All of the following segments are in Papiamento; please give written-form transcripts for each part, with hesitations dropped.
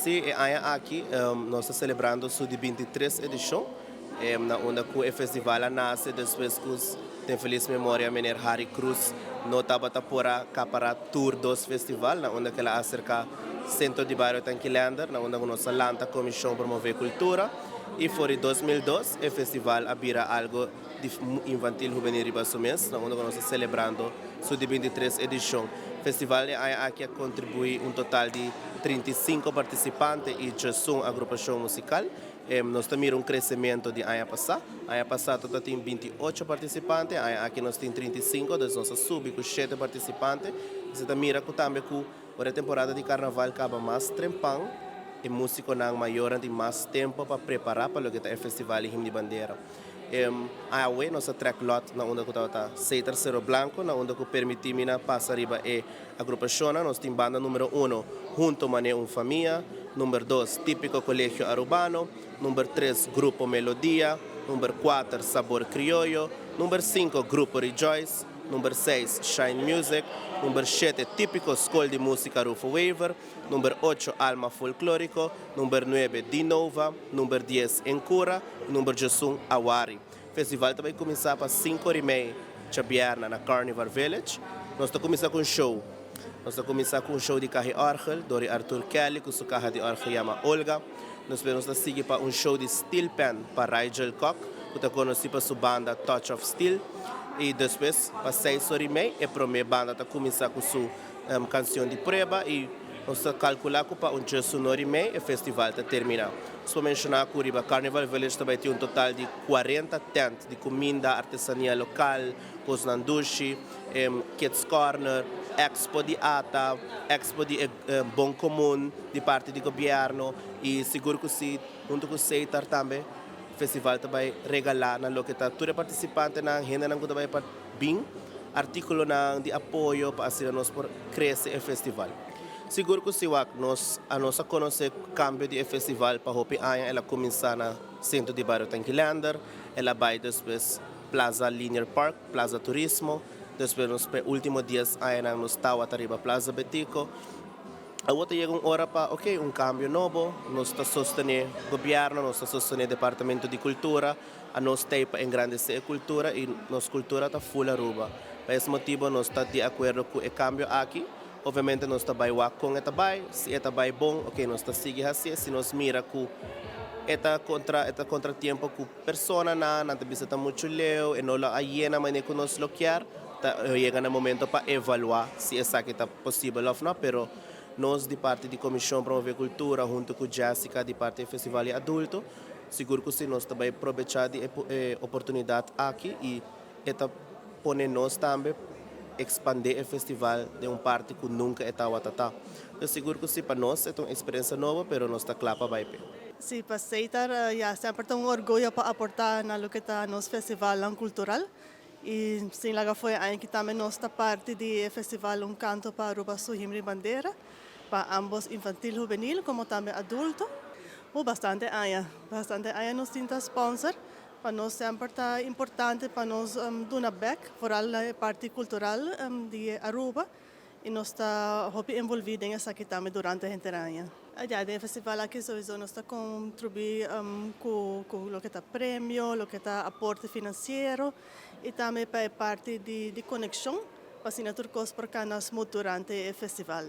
Si, e aña aki nos ta celebrando su di 23 edicion, na unda cu e festival a nace despues cu den feliz memoria meneer Harry Cruz no tabata por a acapara tur dos festival, na unda cu el a acerca Centro di Bario Tanki Leendert, na unda cu nos a lanta Comision Promove Cultura, y for di 2002 e festival a bira algo di infantil juvenil riba su mes, na unda cu nos ta celebrando su di 23 edicion. Festival e aña aki a contribui un total di 35 participante y 11 agrupacion musical. Nos ta mira un crecemento di aña pasa. Aña pasa tin 28 participante, aña aki nos tin 35, dus nos a subi cu 7 participante. Bo ta mira cu tambe cu e temporada di carnaval caba mas trempan, e musiconan mayor tin mas tempo pa prepara pa loke ta e festival di Himno di Bandera. Awe nos a trek lot na unda cu ta Setar Cero Blanco, na unda cu permiti mi na pasa riba e agrupacion. Nos tin banda numero 1, Hunto Mane Un Famia, number 2, Tipico Colegio Arubano, number 3, Grupo Melodia, number 4, Sabor Criollo, number 5, Grupo Rejoice, number 6, Shine Music, number 7, Tipico School di Musica Rufo Wever, number 8, Alma Folclorico, number 9, Dinova, number 10, Encura, number 11, Awari. Festival tambe ta cuminsa pa 5 y mei diabierna na Carnival Village. Nos ta cuminsa cu un show. Nos ta cuminsa cu un show di caha orgel, dor di Arthur Kelly, cu su caha di orgel yama Olga. Nos ta sigui pa un show di steel pan pa Rigel Kock, cu ta conoci pa su banda Touch of Steel. Y despues, pa 6 or y mei, e prome banda ta cuminsa cu su cancion di prueba y nos ta calcula cu pa un 1 or y mei e festival ta termina. So menciona cu riba Carnival Village tambe tin un total di 40 tent di cuminda, artesania local, cosnan dushi, Kids Corner, Expo di ATA, Expo di Bon Comun, di parti di gobierno y sigur cu si, hunto cu Setar tambe, festival tambe regala na loke ta tur participantenan, hendenan cu tambe bin articulonan di apoyo pa asina nos por crece e festival. Sigur cu si wak nos a nos a conoce cambio di festival pa hopi aña. El a cuminsa na Centro di Bario Tanki Leendert, el a bay despues Plaza Linear Park, Plaza Turismo, despues nos pe ultimo 10 aña nos tabata riba Plaza Betico. Awor yega un ora pa, ok, un cambio nobo, nos ta sostene gobierno, nos ta sostene Departamento di Cultura, a nos ta pa engrandece e cultura y nos cultura ta full Aruba. Pa e motibo nos ta di acuerdo cu e cambio aki. Obviamente nos ta bay wak con e ta bay, si e ta bay bon, ok, nos ta sigui asina, si nos mira cu e ta contratiempo cu personanan ta bisa ta mucho leu y no lo a yena manera cu nos lo kier, ta yega na momento pa evalua si esaki ta posibel of no, pero nos di parti di Comision Promove Cultura hunto cu Jessica di parti di Festival di Adulto, sigur cu si nos tambe aprovecha di oportunidad aki y e ta pone nos tambe expande e festival di un parti cu nunca e tabata. Anto, sigur cu si, pa nos ta un experiencia nobo, pero nos ta cla pa bay. Si, pa Setar, ja, semper ta un orguyo pa aporta na loke ta nos festival cultural. Y sin laga afo aki tambe nos ta parti di festival Un Canto pa Aruba su Himno y Bandera, pa ambos infantil, juvenil, como tambe adulto. Oh, bastante aña, bastante aña nos tin ta sponsor. Pa nos semper ta importante pa nos duna back, vooral e parti cultural di Aruba. Y nos ta hopi envolvi den esaki tambe durante henter aña. Ja, e festival aki sowieso nos ta contribui cu loke ta premio, loke ta aporte financiero y tambe pa e parti di conexion, pa asina tur cos por cana smooth durante e festival.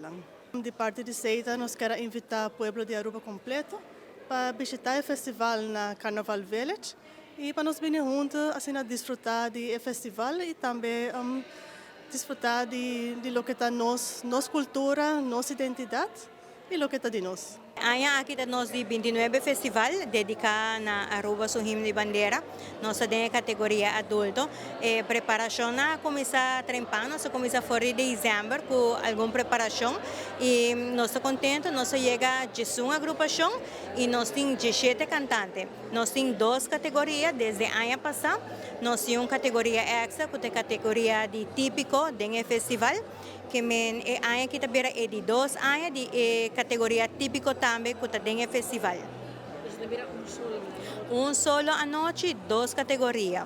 Di parti di Setar, nos kier invita e pueblo di Aruba completo pa bishita e festival na Carnival Village y pa nos bin hunto asina disfruta di e festival y tambe disfruta di loke ta nos cultura, nos identidad y loke ta di nos. Aña aki ta nos di 29 festival dedica na Aruba su himno y bandera. Nos ta den categoria adulto. Preparacion a cuminsa trempan, nos a cuminsa for di december cu algun preparacion y nos ta contento, nos a yega 11 agrupacion y nos tin 17 cantante. Nos tin dos categoria desde aña pasa. Nos tin un categoria extra, cu ta categoria di tipico den festival, kiermen e aña aki tambe e di 2 aña di e categoria tipico tambe cu ta den festival. Un solo anochi, dos categoria.